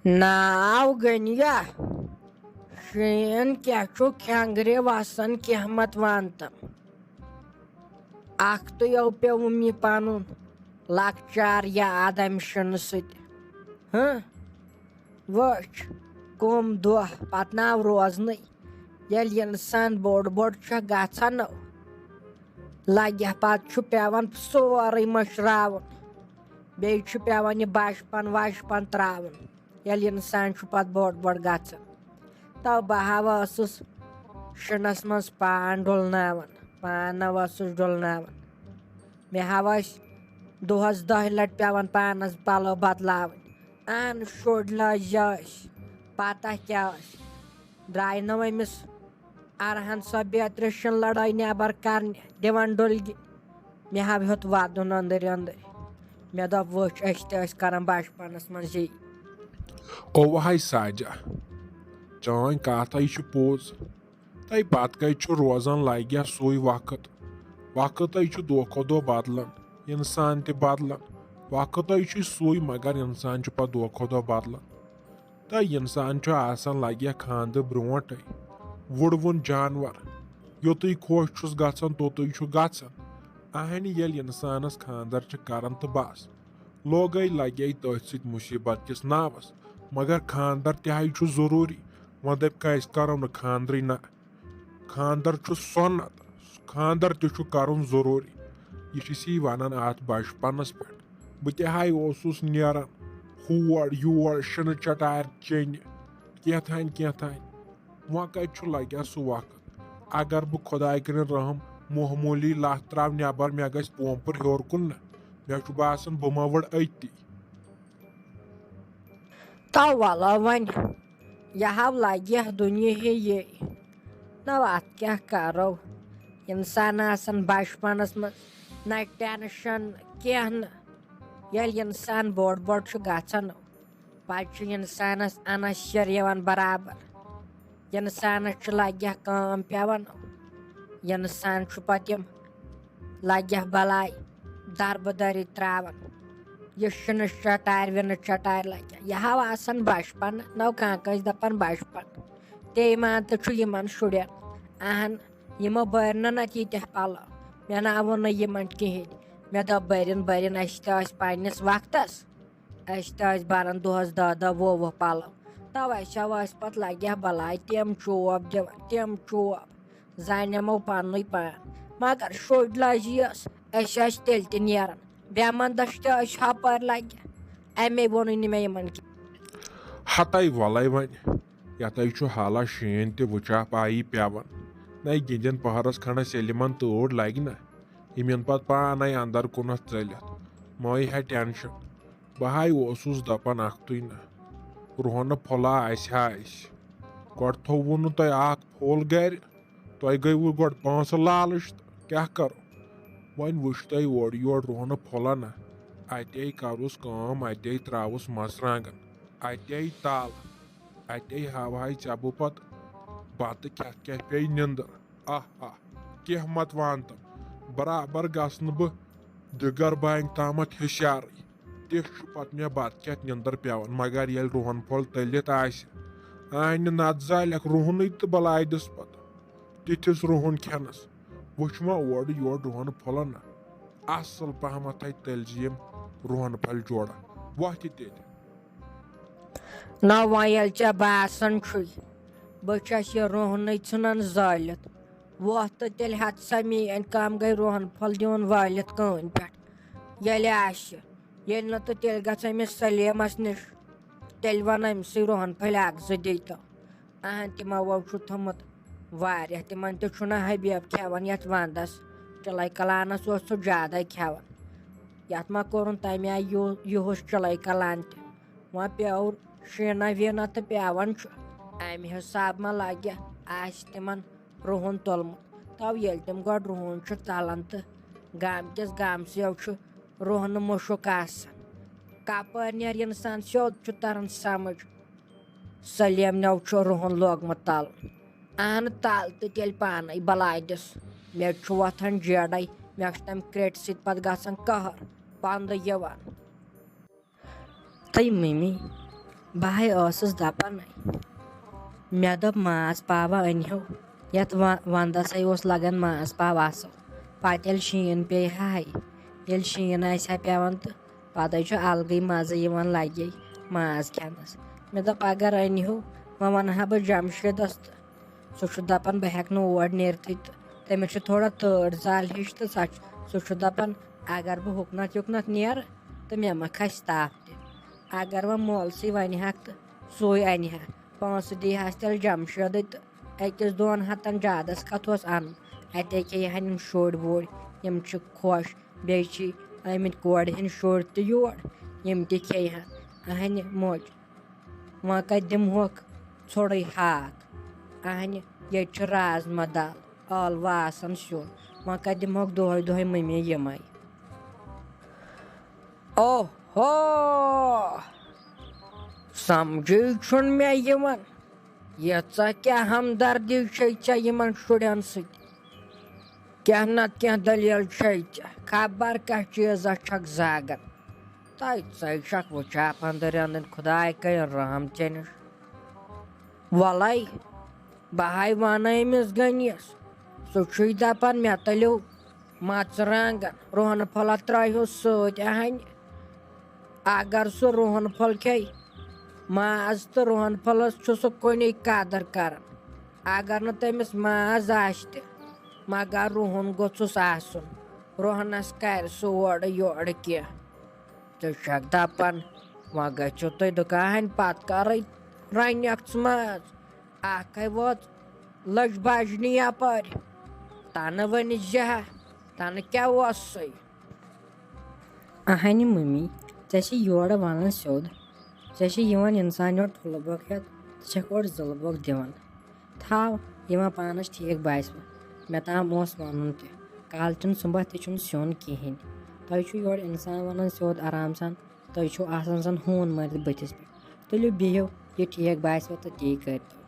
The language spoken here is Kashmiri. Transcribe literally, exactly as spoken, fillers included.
ناو غنیہ، شین کیٛاہ چھُ کھٮ۪نٛگرِ وسان کینٛہہ مت وانتم۔ اکھ تُیو پیوٚوُم یہِ پنُن لۄکچار یاد امہِ شِنہٕ سۭتۍ۔ ہہ؟ وٕچھ، کم دۄہ پتہٕ ناو روزنٕے، ییٚلہِ انسان بوٚڑ بوٚڑ چھُ گژھان، لگہِ پتہٕ چھُ پٮ۪وان سورُے مٔشراوُن، بیٚیہِ چھُ پٮ۪وان یہِ بچپن وچپن ترٛاوُن۔ ییٚلہِ اِنسان چھُ پَتہٕ بوٚڑ بوٚڑ گژھان۔ تو بہٕ ہا ٲسٕس شِنَس منٛز پان ڈُلناوان، پانہٕ ٲسٕس ڈُلناوان۔ مےٚ ہا ٲسۍ دۄہَس دَہہِ لَٹہِ پٮ۪وان پانَس پَلو بدلاوٕنۍ۔ اَہَن، شُرۍ لٔجۍ ٲسۍ، پَتہ کیٛاہ ٲسۍ۔ درٛاے نہٕ أمِس ارہن سۄ بیترِ شِن لڑٲے نٮ۪بر کرنہِ، دِوان ڈُلگہِ۔ مےٚ ہا ہیوٚت وَدُن أنٛدٕرۍ أنٛدٕرۍ۔ مےٚ دوٚپ، وٕچھ، أسۍ تہِ ٲسۍ کران بچپنس منٛز یی۔ اوہاے ساجا، چٲنۍ کتھ ہے چھِ پوٚز۔ تہٕ پتہٕ کتہِ چھُ روزان لگہِ سُے وقت۔ وقت ہے چھُ دۄہ کھۄتہٕ دۄہ بدلان، انسان تہِ بدلان۔ وقت ہے چھُ سُے، مگر انسان چھُ پتہٕ دۄہ کھۄتہٕ دۄہ بدلان۔ تہٕ انسان چھُ آسان لگہِ خانٛدٕ برونٛٹھے وُڑوُن جانور۔ یوٚتُے خۄش چھُس گژھان، توٚتُے چھُ گژھان۔ اہنہِ، ییٚلہِ انسانس خانٛدر چھِ کران تہٕ بس، لوگے لگے تٔتھۍ سۭتۍ مُصیبت کِس ناوس۔ مگر خانٛدر تہِ ہے چھُ ضروٗری۔ وۄنۍ دٔپۍ کٲنٛسہِ کرو نہٕ خانٛدرٕے نہ۔ خانٛدر چھُ سۄنت، خانٛدر تہِ چھُ کرُن ضروٗری۔ یہِ چھِ سی ونان اتھ بچپنس پٮ۪ٹھ۔ بہٕ تہِ ہاے اوسُس نیران ہور یور، شِنہٕ چٹارِ چیٚنہِ، کینٛہہ تانۍ کینٛہہ تانۍ۔ وۄنۍ کتہِ چھُ لگان سُہ وقت؟ اگر بہٕ خۄداے کٔرِن رحم معموٗلی لتھ تراو نٮ۪بر، مےٚ گژھِ پومپُر ہیوٚر کُن نہ، مےٚ چھُ باسان بہٕ ما وٕڑٕ أتی۔ تو وَلو وۄنۍ، یہِ ہاو لَگہِ یَتھ دُنیاہٕے یہِ۔ نہ اَتھ کیٛاہ کَرو؟ اِنسان آسان بَچپَنَس منٛز نہ ٹٮ۪نشَن کینٛہہ نہٕ۔ ییٚلہِ اِنسان بوٚڑ بوٚڑ چھُ گژھان، پَتہٕ چھُ اِنسانَس اَنَس شِر یِوان برابر۔ اِنسانَس چھُ لَگہِ کٲم پٮ۪وان، اِنسان چھُ پَتہٕ یِم لَگہِ بَلاے دربہٕ دٔرِتھ ترٛاوان۔ یہِ شِنہٕ چَٹارِ وِنہٕ چَٹارِ لَگہِ۔ یہِ ہاو آسان بَچپَن، نَو کانٛہہ کٲنٛسہِ دَپان بَچپَن۔ تے مان تہٕ چھُ یِمَن شُرٮ۪ن۔ اَہَن، یِمو بٔرۍ نہٕ نَتہٕ ییٖتیٛاہ پَلو۔ مےٚ نہ ووٚن نہٕ یِمَن کِہیٖنۍ۔ مےٚ دوٚپ، بٔرِن، بٔرِن، اَسہِ تہِ ٲسۍ پنٛنِس وقتَس۔ أسۍ تہِ ٲسۍ بَران دۄہَس دَہ دَہ وُہ وُہ پَلو۔ تَوَے چھَو اَسہِ پَتہٕ لَگہِ ہا بَلاے تِم چوب دِوان، تِم چوب۔ زَنہِ یِمو پَننُے پان۔ مگر شُرۍ لٔجی ٲس، أسۍ ٲسۍ تیٚلہِ تہِ نیران۔ بیمَن دَچھ تہِ ٲسۍ ہَپٲرۍ لَگہِ۔ اَمے ووٚنُے نہٕ مےٚ یِمَن کینٛہہ۔ ہَتَے وَلَے وۄنۍ، یَتَے چھُ حالہ شیٖن تہِ وٕچھا پایی پٮ۪وان۔ نَے گِنٛدٮ۪ن پَہرَس کھنٛڈَس ییٚلہِ یِمَن تۭر لَگہِ نہ، یِم یِن پَتہٕ پانَے اَندَر کُنَتھ ژٔلِتھ۔ مٲے ہا ٹٮ۪نشَن۔ بہٕ ہاے اوسُس دَپان اَکھتُے نہ، رُہَنہٕ پھوٚلا آسہِ ہا اَسہِ۔ گۄڈٕ تھوٚوُ نہٕ تۄہہِ اَکھ پھوٚل گَرِ، تۄہہِ گٔیوٕ گۄڈٕ پونٛسہٕ لالٕچ تہٕ کیٛاہ کَرو؟ وۄنۍ وٕچھ تۄہہِ اورٕ یورٕ رُہَنہٕ پھوٚلا نہ۔ اَتے کَرُس کٲم، اَتے ترٛاوُس مَرژٕوانٛگَن، اَتے تَل، اَتے ہاوہاے ژےٚ بہٕ پَتہٕ بَتہٕ کھٮ۪تھ کیٛاہ پیٚیہِ نِنٛدٕر۔ آہ آہ، کینٛہہ مت وان تم۔ برابر گژھنہٕ بہٕ دِگر بانگہِ تامتھ ہُشارٕے۔ تہِ چھُ پتہٕ مےٚ بتہٕ کھٮ۪تھ نِندٕر پٮ۪وان، مگر ییٚلہِ رُہن پھوٚل تٔلِتھ آسہِ، آنہِ نتہٕ زالٮ۪کھ رُہنٕے تہٕ بلاے دِس پتہٕ۔ تِتھِس رُہن کھٮ۪نس وٕچھ مہ اورٕ یورٕ رُہن پھوٚلن نہ۔ اصل پہمتھ ہے تٔلۍ زِ یِم رُہن پھلۍ جوڑا۔ وۄتھ تہِ تیٚلہِ۔ نہ وۄنۍ ییٚلہِ ژےٚ باسان چھُے، بہٕ چھَس یہِ رُہنٕے ژھٕنان زٲلِتھ۔ وۄتھ تہٕ تیٚلہِ ہَتھ سا میٛٲنۍ کَم گٔے رُہن پھوٚل دیُن وٲلِتھ کٲنۍ پٮ۪ٹھ۔ ییٚلہِ آسہِ، ییٚلہِ نہٕ تہٕ تیٚلہِ گژھٕ أمِس سلیمَس نِش۔ تیٚلہِ وَنہٕ أمۍ سٕے رُہن پھٔلۍ اَکھ زٕ دی تو۔ اہن، تِمو چھُ تھوٚمُت واریاہ۔ تِمن تہِ چھُنہٕ حبیب کھٮ۪وان یتھ ونٛدس۔ چِلے کلانس اوس سُہ زیادے کھٮ۪وان۔ یتھ ما کوٚرُن تمہِ آیہِ یُہ-، یُہُس چِلے کلان تہِ۔ وۄنۍ پیوٚو شیٖنہ ویٖنہ تہٕ پٮ۪وان چھُ۔ امہِ حساب ما لگہِ آسہِ تِمن رُہُن تُلمُت۔ تو ییٚلہِ تِم گۄڈٕ رُہُن چھِ تلان تہٕ گامہٕ کِس گامسٕے چھُ رُہنہٕ مُشُک آسان۔ کپٲرۍ نیرِ انسان سیوٚد چھُ تران سمجھ۔ سلیمنیو چھُ رُہُن لوگمُت تَل۔ اَن تَل تہٕ تیٚلہِ پانَے بَلاے دِس۔ مےٚ چھُ وۄتھان جیڑَے، مےٚ چھُ تَمہِ کرٛیٹہِ سۭتۍ پَتہٕ گژھان قہر، پَندٕ یِوان۔ تہٕ مِمی، بہٕ ہاے ٲسٕس دَپان، مےٚ دوٚپ، ماز پاوا أنۍہو، یَتھ و-، وَندَسٕے اوس لَگان ماز پاو اَصٕل۔ پَتہٕ ییٚلہِ شیٖن پیٚیہِ ہا ہے، ییٚلہِ شیٖن آسہِ ہا پٮ۪وان، تہٕ پَتہٕ چھُ اَلگٕے مَزٕ یِوان لَگے ماز کھٮ۪نَس۔ مےٚ دوٚپ، اگر أنۍہو، وۄنۍ وَنہٕ ہا بہٕ جَمشیٖدَس تہٕ سُہ چھُ دَپان، بہٕ ہٮ۪کہٕ نہٕ اور نیٖرتھٕے تہٕ تٔمِس چھِ تھوڑا تۭر زال ہِش تہٕ سۄ چھُ، سُہ چھُ دَپان، اگر بہٕ ہُکنَتھ یُکنَتھ نیرٕ تہٕ مےٚ ما کھسہِ تاپھ تہِ۔ اگر وۄنۍ مولسٕے وَنہِ ہاکھ تہٕ سُے اَنہِ ہا۔ پونٛسہٕ دی ہَس تیٚلہِ جَمشیٖدٕے تہٕ أکِس دۄن ہَتَن زیادَس کَتھ اوس اَنُن؟ اَتے کھیٚیہِ ہَن یِم شُرۍ وُرۍ، یِم چھِ خۄش، بیٚیہِ چھِ آمٕتۍ کورِ ہِنٛدۍ شُرۍ تہِ یور، یِم تہِ کھیٚیہِ ہَن۔ اَہَنہِ موج، وۄنۍ کَتہِ دِمہوکھ ژھوٚرٕے ہاکھ؟ اَہَنہِ، ییٚتہِ چھُ رازما دال، ٲلوٕ آسان سیُن، وۄنۍ کَتہِ دِمہوکھ دۄہَے دۄہَے مٔمی یِمَے؟ اوہو! سمجھے چھُنہٕ مےٚ یِوان، ییٖژاہ کیٛاہ ہمدردی چھے ژےٚ یِمن شُرٮ۪ن سۭتۍ؟ کیٛاہ نتہٕ کیٛاہ دٔلیٖل چھے ژےٚ؟ خبر کیٛاہ چیٖزا چھکھ زاگان؟ تَے ژَے چھکھ وٕچھان أنٛدٕرۍ أنٛدٕرۍ، خداے کَرِ رحم ژےٚ نِش۔ وَلَے، بہٕ ہاے وَنہٕ أمِس غنیَس، سُہ چھُے دَپان، مےٚ تٔلِو مَژرانٛگَن، رُہَن پھوٚلہ ترٛٲیہُس سۭتۍ۔ اَہَنہِ، اگر سُہ رُہَن پھوٚل کھیٚیہِ، ماز تہٕ رُہَن پھوٚلَس چھُ سُہ کُنے قدر کران۔ اگر نہٕ تٔمِس ماز آسہِ تہِ، مگر رُہَن گوٚژھُس آسُن، رُہَنَس کرِ سُہ اورٕ یورٕ کینٛہہ۔ ژٕ چھَکھ دَپان، وۄنۍ گٔژھِو تُہۍ دُکان، پَتہٕ کَرَے رَنٮ۪کھ ژٕ ماز۔ اَکھ ہے وٲژ لٔج بَجنہِ یَپٲرۍ۔ تَنہٕ ؤنِتھ زِ ہا، تَنہٕ کیٛاہ اوسُے؟ اَہَنہِ مٔمی، ژےٚ چھِ یورٕ وَنان سیوٚد۔ ژےٚ چھِ یِوان اِنسان یورٕ ٹھُلہٕ بۄگ ہٮ۪تھ، ژٕ چھَکھ اورٕ زٕلہٕ بۄگ دِوان۔ تھاو، یہِ ما پانَس ٹھیٖک باسہِ وۄنۍ۔ مےٚ تام اوس وَنُن تہِ، کالچَن سُمبَتھ تہِ چھُنہٕ سیُن کِہیٖنۍ۔ تۄہہِ چھُو یورٕ اِنسان وَنان سیوٚد آرام سان، تُہۍ چھِو آسان زَن ہوٗن مٲرِتھ بٕتھِس پٮ۪ٹھ۔ تُلِو بِہِو، یہِ ٹھیٖک باسہِ وۄنۍ تہٕ تی کٔرۍتو۔